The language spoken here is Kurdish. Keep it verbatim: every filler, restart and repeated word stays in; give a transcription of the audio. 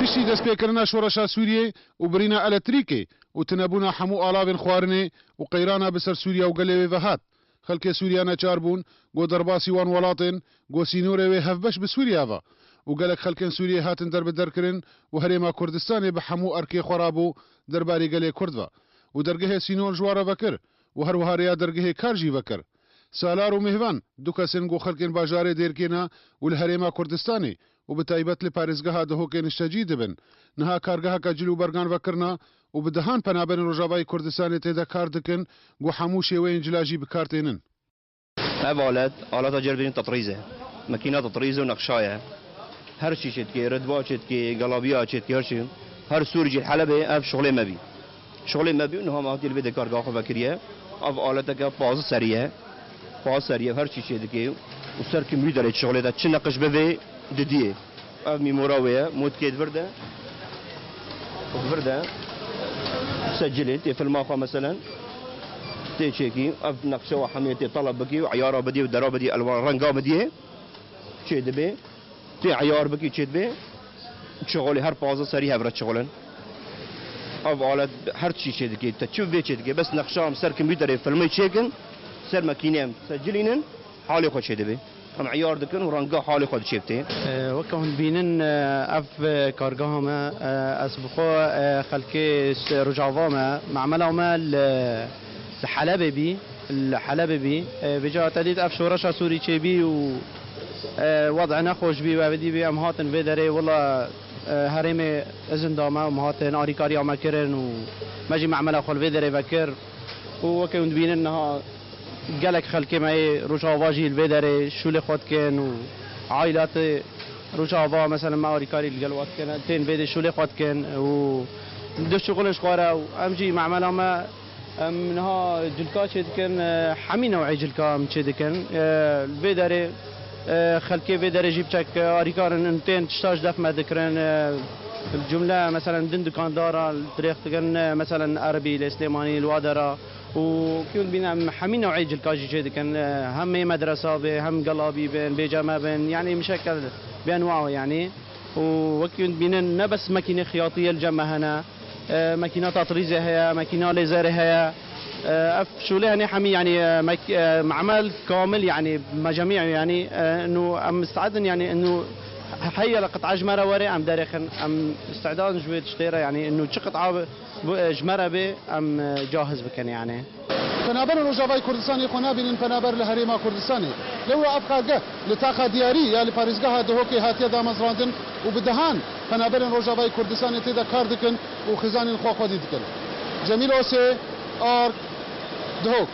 Piştî destpêkirina şoreşa Sûriyê û birîna elektrîkê û tinebûna hemû alavên xwarinê û qeyrana bi ser Sûriya û gelê wê ve hat, xelkê Sûriya neçar bûn ku derbasî wan welatên ku sînorê wê hevbeş bi Sûriya ve û gelek xelkên Sûriyê hatin derbiderkirin û Herêma Kurdistanê bi hemû erkê xwe rabû derbarê gelê Kurd ve û dergehê sînor ji wan re vekir û her wiha rêya dergehê kar jî vekir. Salar û Mêhvan, du kes in ku xelkên bajarê Dêrkê ne û li Herêma Kurdistanê û bi taybet li parêzgeha Dihokê niştecî dibin, niha kargeheke cil û bergan vekirine û bi dehan penaberên Rojavayê Kurdistanê tê de kar dikin ku hemû şêweyên cila jî bi kar tênin. Ev alet, aleta cêrbînî tetrîz e. Mekîna tetrîz û nexşa ye. Her çî çêdikê, ridba çêdikê, gelabiya çêdikê, her çî. Her Sûrî jî li Helebê ev şixulê me bî. Şixulê me bî û niha me hatiye li vê dekargeha xwe vekiriye. Ev aleteke pazdeh serî ye. Pazdeh serî ye, her çî çêdikê. Û ser kompûterê şixulê de çi neqiş bivê didiyê. Ev mîmora wê ye, motkê di vir de. Di vir de. Secilê, tê filma xwe meselen. Tê çêkî, ev nexşe we hemê tê teleb bikî û eyara bidî û dera bidî, elwan renga bidiyê. Çê dibê. Tê eyar bikî çê dibê. Çixolê her pazdeh serî hev re çixolin. Ev alet her çî çê dikê. Te çi vê çê dikê. Bes nexşa em ser kompûterê filmê çêkin. Ser mekînê em secilînin. Halê xwe çê dibê. Em eyar dikin û ranga halê xwe diçêbitê. E, weke hûn dibînin, e, ev, e, kargeha me, e, ez bi xwe, e, xelkê s-, Rojava me, memela me li, li Helebê bî. Li Helebê bî. E, vêca te dît ev şoreşa Sûrî çêbî û, e, wed'e nexweş bî û ev dî bî em hatin vê derê. Wela, e, herêmê izin da me û em hatin alîkariya me kirin û me jî memela xwe li vê derê vekir. Û weke hûn dibînin niha gelek xelkê me yê Rojava jî li vê derê şûlê xwe dikin û aîlatê Rojava, meselen, me alîkarî li gel we dikin, tên vê dê şûlê xwe dikin û dişuxulin ji xwe re û em jî memela me Em niha cilka çêdikin, e, hemî new'ê cilka em çêdikin. E, li vê derê, e, xelkê vê derê jî biçek, e, alîkar in, tên tişta ji def me dikirin. E, cumle, meselen, din dukandara li dirêx dikin, e, meselen, Erebî, lê Silêmanî, li wa dera. Û kî hûn dibînin, em hemî new'ê cilka jî çêdikin. E, hem ê medresa bê, hem gelabî bin, bê ceme bin, yanî mişekel bi enwa, yanî. Û wekî hûn dibînin, ne bes mekînê xiyatiyê li cem me hene, e, mekîna tatrîzê heye, mekîna lêzerê heye. E, ev şûlê henê hemî, yanî, e, mek-, e, memel kamil, yanî, mecemî, yanî, e, inu em misteedin, yanî, inu heye li qit'a ji me re were, em derêxin, em misteedan ji wê tiştê re, yanî, inu çi qit'a bi-, bi-, ji me re bê, em, e, cahiz bikin, yanî. Penaberên Rojavayê Kurdistanê xwe nabînin penaber li Herêma Kurdistanê. Lewra ev kargeh li taxa Diyarî ya li parêzgeha Dihokê hatiye damezrandin û bi dehan penaberên Rojavayê Kurdistanê tê de kar dikin û xizanên xwe xwedî dikin. Cemîl Osê, Ark, Dihok.